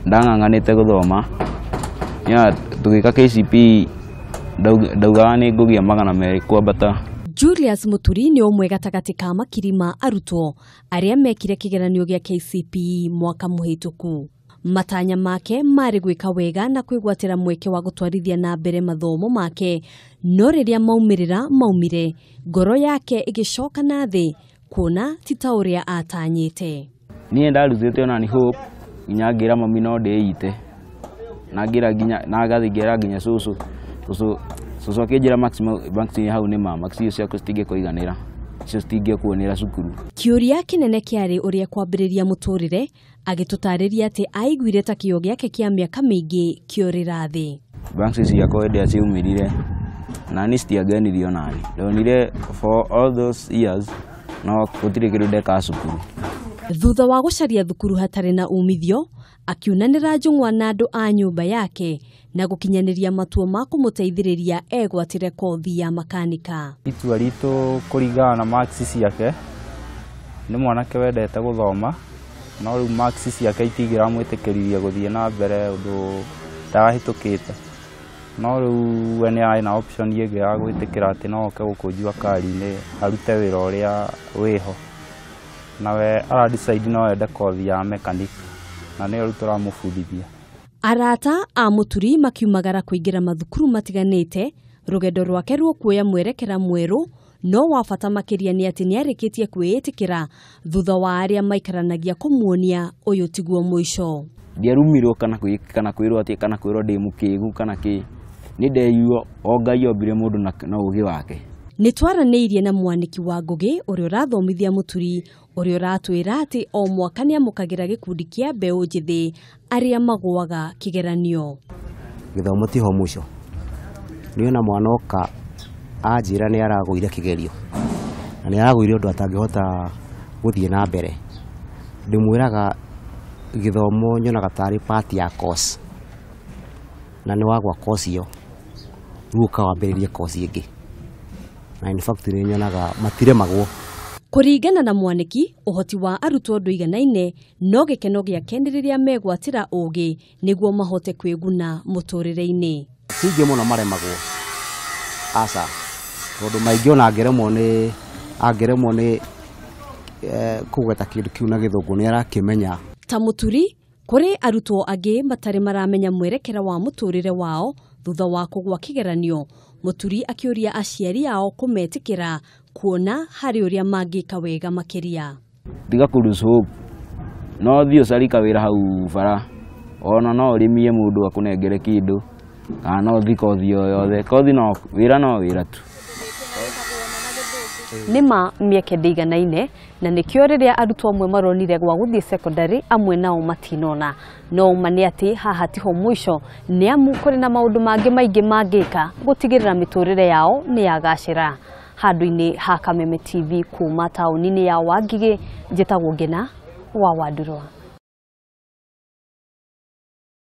Ndang'ang'anĩte gũthoma tũgĩka KCPE ndaugaga nĩ ngũgĩa 200 kwambata. Julius Muturi nĩ ũmwe gatagatĩ ka makiri ma arutwo arĩa mekire kĩgeranio gĩa KCPE mwaka mũhĩtũku. Matanya make marĩ gwĩka wega na kwĩgwatĩra mweke wa gũtwarithia na mbere mathomo make, no rĩrĩa maumĩrĩra maumire, ngoro yake ĩgĩcoka na thĩ kuona ti ta ũrĩa atanyĩte. Niĩ ndarutĩte ona ni hope nginya ngĩra mami no ndĩite na ngĩra nginya na ngathi ngĩra nginya cũcũ cũcũ akĩnjĩra max hau nĩ ma max ciaku citingĩkũiganĩra, icio citingĩkuonera cukuru. Kĩũria kĩnene kĩarĩ ũrĩa kwambĩrĩria mũtũrĩre, agĩtũtarĩria atĩ aiguire ta kĩo gĩake kĩa mĩaka mĩingĩ kĩorĩra thĩ. Banks ciakwa hĩndĩ ĩrĩa ciaumĩrire nani citiangenirie onani, ndonire for all those years no gũtirĩ kĩndũ ndekaga cukuru. Thutha wa gũcaria thukuru hatarĩ na umithio, akiunanĩra njũng'wa na andũ a nyũmba yake na gũkinyanĩria matua ma kũmũteithĩrĩria egwatĩre kothi ya makanika. Itua ritũ kũringana na marks ciake, nĩ mwanake wendete gũthoma, no rĩu marks ciake itingĩramwĩtĩkĩririe gũthiĩ na mbere ũndũ ndarahĩtũkĩte. No rĩu we nĩ arĩ na option ĩngĩ ya gwĩtĩkĩra atĩ no oke gũkũ Jua Kali-inĩ arute wĩra ũrĩa wĩho. Nawe ara decide no ende kothi ya mechanic na nĩyo rĩu tũramũbundithia. Arata a Muturi makiumagara kũingĩra mathukuru matiganĩte, rũgendo rwake rũkuoya mwerekera mwerũ, no wa bata makĩria nĩ atĩ nĩarĩkĩtie kwĩĩtĩkĩra thutha wa arĩa maikaranagia kũmuonia ũyũ tiguo mũico. Ndiarumirwo kana kwĩrwo atĩ kana kwĩrwo ndĩ mũkĩgu kana kĩ, nĩ ndeiguo o Ngai ombire mũndũ na ũgĩ wake. Nĩ twaranĩirie na mwanĩki wa Ngũgĩ ũrĩa ũrathomithia Muturi, ũrĩa ũratwĩra atĩ o mwaka nĩamũkagĩra gĩkundi kĩa mbeũ njĩthĩ arĩa magũaga kĩgeranio. Gĩthomo tiho mũico. Nĩ ona mwana oka anjĩra nĩ aragũire kĩgerio na nĩ aragũire ũndũ atangĩhota gũthiĩ na mbere, ndĩmwĩraga gĩthomo nyonaga tarĩ part ya course, na nĩ wagwa course ĩyo rĩu ũka wambĩrĩrie course ĩngĩ, na in fact nĩ nyonaga matiremagwo. Kũringana na mwanĩki, ũhoti wa arutwo ndũiganaine, no gĩkeno gĩake nĩ rĩrĩa megwatĩra ũgĩ nĩguo mahote kwĩguna mũtũrĩre-inĩ. Ti aingĩ mũno maremagwo, aca, tondũ maingĩ ona angĩremwo nĩ kũgweta kĩndũ kĩu na gĩthũngũ nĩ arakĩmenya. Ta Muturi, kũrĩ arutwo angĩ matarĩ maramenya mwerekera wa mũtũrĩre wao thutha wa kũgwa kĩgeranio. Muturi akĩũria aciari ao kũmetĩkĩra kuona harĩ ũrĩa mangĩka wega makĩria. Tiga kũ lose hope, no thiĩ ũcarie kawĩra hau bara, ona no ũrĩmie mũndũ akũnengere kĩndũ, kana no ũthiĩ kothi o yothe, kothi no wĩra no wĩra tu. Nĩma mĩeke ndĩiganaine na nĩkĩo rĩrĩa arutwo amwe maronire gwa gũthiĩ secondary amwe nao matinona. No ũma nĩ atĩ haha tiho mũico, nĩ amu kũrĩ na maũndũ mangĩ maingĩ mangĩka gũtigĩrĩra mĩtũrĩre yao nĩ yagacĩra. Handũ-inĩ ha Kameme TV kuma taũni-inĩ ya Wangigĩ, njĩtagwo Ngĩna wa Wandurwa.